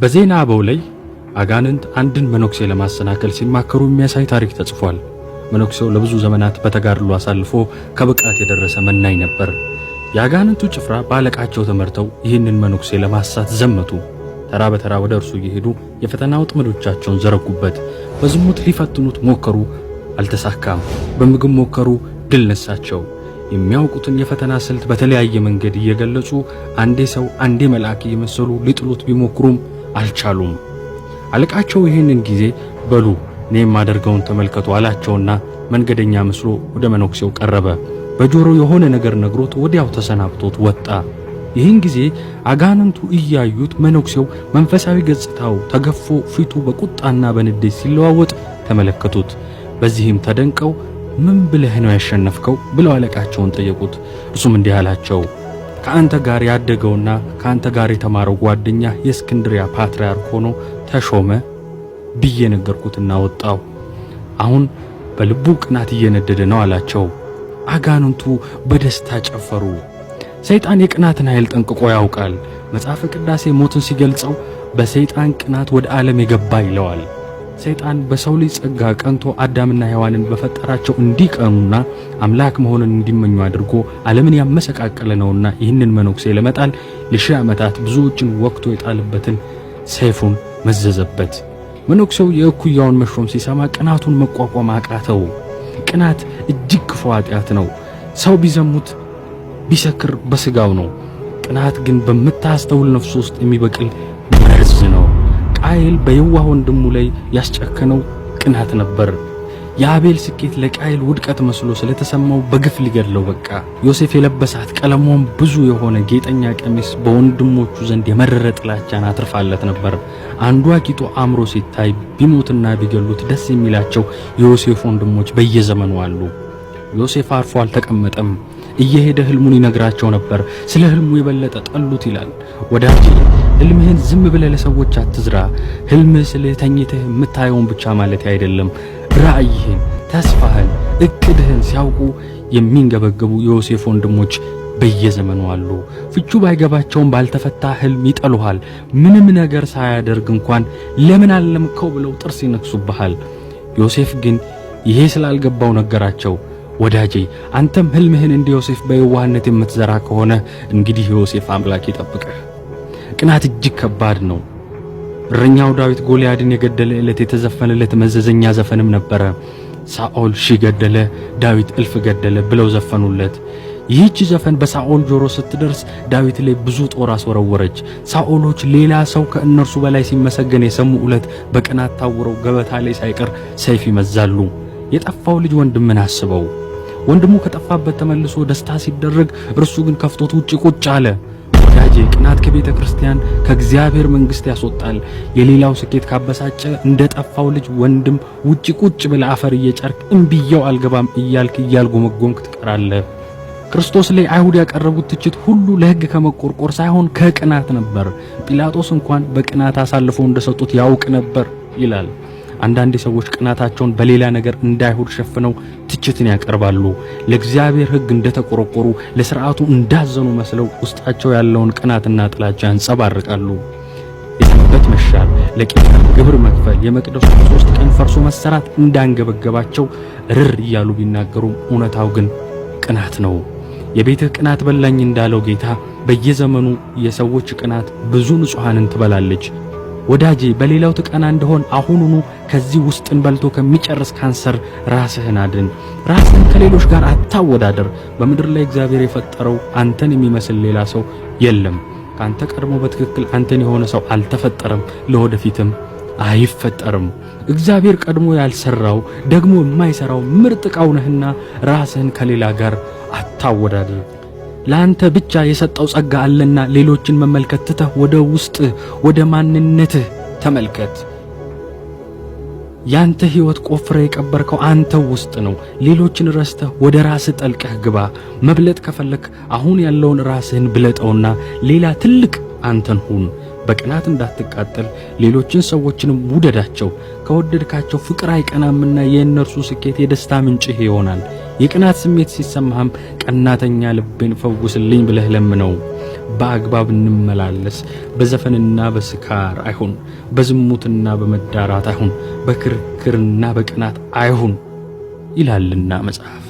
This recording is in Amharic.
በዜና አበው ላይ አጋንንት አንድን መነኩሴ ለማሰናከል ሲማከሩ የሚያሳይ ታሪክ ተጽፏል። መነኩሴው ለብዙ ዘመናት በተጋድሎ አሳልፎ ከብቃት የደረሰ መናኝ ነበር። የአጋንንቱ ጭፍራ በአለቃቸው ተመርተው ይህንን መነኩሴ ለማሳት ዘመቱ። ተራ በተራ ወደ እርሱ እየሄዱ የፈተና ወጥመዶቻቸውን ዘረጉበት። በዝሙት ሊፈትኑት ሞከሩ፣ አልተሳካም። በምግብ ሞከሩ፣ ድል ነሳቸው። የሚያውቁትን የፈተና ስልት በተለያየ መንገድ እየገለጹ አንዴ ሰው አንዴ መልአክ እየመሰሉ ሊጥሉት ቢሞክሩም አልቻሉም። አለቃቸው ይህንን ጊዜ በሉ እኔ የማደርገውን ተመልከቱ አላቸውና መንገደኛ መስሎ ወደ መነኩሴው ቀረበ። በጆሮ የሆነ ነገር ነግሮት ወዲያው ተሰናብቶት ወጣ። ይህን ጊዜ አጋንንቱ እያዩት መነኩሴው መንፈሳዊ ገጽታው ተገፎ ፊቱ በቁጣና በንዴት ሲለዋወጥ ተመለከቱት። በዚህም ተደንቀው ምን ብለህ ነው ያሸነፍከው ብለው አለቃቸውን ጠየቁት። እርሱም እንዲህ አላቸው፣ ከአንተ ጋር ያደገውና ከአንተ ጋር የተማረው ጓደኛ የእስክንድሪያ ፓትርያርክ ሆኖ ተሾመ ብዬ ነገርኩትና ወጣው። አሁን በልቡ ቅናት እየነደደ ነው አላቸው። አጋንንቱ በደስታ ጨፈሩ። ሰይጣን የቅናትን ኃይል ጠንቅቆ ያውቃል። መጽሐፈ ቅዳሴ ሞትን ሲገልጸው በሰይጣን ቅናት ወደ ዓለም የገባ ይለዋል። ሰይጣን በሰው ልጅ ጸጋ ቀንቶ አዳምና ሔዋንን በፈጠራቸው እንዲቀኑና አምላክ መሆንን እንዲመኙ አድርጎ ዓለምን ያመሰቃቀለ ነውና ይህንን መነኩሴ ለመጣል ለሺህ ዓመታት ብዙዎችን ወቅቶ የጣለበትን ሰይፉን መዘዘበት። መነኩሴው የእኩያውን መሾም ሲሰማ ቅናቱን መቋቋም አቃተው። ቅናት እጅግ ክፉ ኃጢአት ነው። ሰው ቢዘሙት ቢሰክር በስጋው ነው። ቅናት ግን በምታስተውል ነፍስ ውስጥ የሚበቅል መርዝ ነው። ቃየል በየዋህ ወንድሙ ላይ ያስጨከነው ቅናት ነበር። የአቤል ስኬት ለቃየል ውድቀት መስሎ ስለተሰማው በግፍ ሊገድለው በቃ። ዮሴፍ የለበሳት ቀለሟን ብዙ የሆነ ጌጠኛ ቀሚስ በወንድሞቹ ዘንድ የመረረ ጥላቻን አትርፋለት ነበር። አንዱ አጊጦ አምሮ ሲታይ ቢሞትና ቢገሉት ደስ የሚላቸው የዮሴፍ ወንድሞች በየዘመኑ አሉ። ዮሴፍ አርፎ አልተቀመጠም። እየሄደ ህልሙን ይነግራቸው ነበር። ስለ ህልሙ የበለጠ ጠሉት ይላል። ወዳጄ ህልምህን ዝም ብለህ ለሰዎች አትዝራ። ህልምህ ስለ ተኝተህ የምታየውን ብቻ ማለት አይደለም። ራእይህን፣ ተስፋህን፣ እቅድህን ሲያውቁ የሚንገበገቡ የዮሴፍ ወንድሞች በየዘመኑ አሉ። ፍቹ ባይገባቸውም ባልተፈታ ህልም ይጠሉሃል። ምንም ነገር ሳያደርግ እንኳን ለምን አለምከው ብለው ጥርስ ይነክሱብሃል። ዮሴፍ ግን ይሄ ስላልገባው ነገራቸው። ወዳጄ አንተም ህልምህን እንደ ዮሴፍ በየዋህነት የምትዘራ ከሆነ እንግዲህ ዮሴፍ አምላክ ይጠብቅህ። ቅናት እጅግ ከባድ ነው። እረኛው ዳዊት ጎልያድን የገደለ ዕለት የተዘፈነለት መዘዘኛ ዘፈንም ነበረ። ሳኦል ሺህ ገደለ፣ ዳዊት እልፍ ገደለ ብለው ዘፈኑለት። ይህች ዘፈን በሳኦል ጆሮ ስትደርስ ዳዊት ላይ ብዙ ጦር አስወረወረች። ሳኦሎች ሌላ ሰው ከእነርሱ በላይ ሲመሰገን የሰሙ ዕለት በቅናት ታውረው ገበታ ላይ ሳይቀር ሰይፍ ይመዛሉ። የጠፋው ልጅ ወንድምን አስበው። ወንድሙ ከጠፋበት ተመልሶ ደስታ ሲደረግ እርሱ ግን ከፍቶት ውጭ ቁጭ አለ። ወዳጄ ቅናት ከቤተ ክርስቲያን ከእግዚአብሔር መንግሥት ያስወጣል። የሌላው ስኬት ካበሳጨ እንደ ጠፋው ልጅ ወንድም ውጭ ቁጭ ብለህ አፈር እየጫርክ እምብየው አልገባም እያልክ እያልጎመጎምክ ትቀራለህ። ክርስቶስ ላይ አይሁድ ያቀረቡት ትችት ሁሉ ለሕግ ከመቆርቆር ሳይሆን ከቅናት ነበር። ጲላጦስ እንኳን በቅናት አሳልፈው እንደሰጡት ያውቅ ነበር ይላል። አንዳንድ ሰዎች ቅናታቸውን በሌላ ነገር እንደ አይሁድ ሸፍነው ትችትን ያቀርባሉ። ለእግዚአብሔር ሕግ እንደተቆረቆሩ ለሥርዓቱ እንዳዘኑ መስለው ውስጣቸው ያለውን ቅናትና ጥላቻ ያንጸባርቃሉ። የሰንበት መሻር፣ ለቄሳር ግብር መክፈል፣ የመቅደሱ 3 ቀን ፈርሶ መሰራት እንዳንገበገባቸው ርር እያሉ ቢናገሩም እውነታው ግን ቅናት ነው። የቤትህ ቅናት በላኝ እንዳለው ጌታ በየዘመኑ የሰዎች ቅናት ብዙ ንጹሐንን ትበላለች። ወዳጄ በሌላው ትቀና እንደሆን አሁኑኑ ከዚህ ውስጥን በልቶ ከሚጨርስ ካንሰር ራስህን አድን። ራስህን ከሌሎች ጋር አታወዳደር። በምድር ላይ እግዚአብሔር የፈጠረው አንተን የሚመስል ሌላ ሰው የለም። ከአንተ ቀድሞ በትክክል አንተን የሆነ ሰው አልተፈጠረም፣ ለወደፊትም አይፈጠርም። እግዚአብሔር ቀድሞ ያልሰራው ደግሞ የማይሰራው ምርጥ ዕቃው ነህና ራስህን ከሌላ ጋር አታወዳድር። ለአንተ ብቻ የሰጠው ጸጋ አለና ሌሎችን መመልከት ትተህ ወደ ውስጥህ ወደ ማንነትህ ተመልከት። ያንተ ሕይወት ቆፍረህ የቀበርከው አንተ ውስጥ ነው። ሌሎችን ረስተህ ወደ ራስህ ጠልቀህ ግባ። መብለጥ ከፈለክ አሁን ያለውን ራስህን ብለጠውና ሌላ ትልቅ አንተን ሁን። በቅናት እንዳትቃጠል ሌሎችን ሰዎችንም ውደዳቸው። ከወደድካቸው ፍቅር አይቀናምና የእነርሱ ስኬት የደስታ ምንጭህ ይሆናል። የቅናት ስሜት ሲሰማህም ቀናተኛ ልቤን ፈውስልኝ ብለህ ለምነው። በአግባብ እንመላለስ፣ በዘፈንና በስካር አይሁን፣ በዝሙትና በመዳራት አይሁን፣ በክርክርና በቅናት አይሁን ይላልና መጽሐፍ።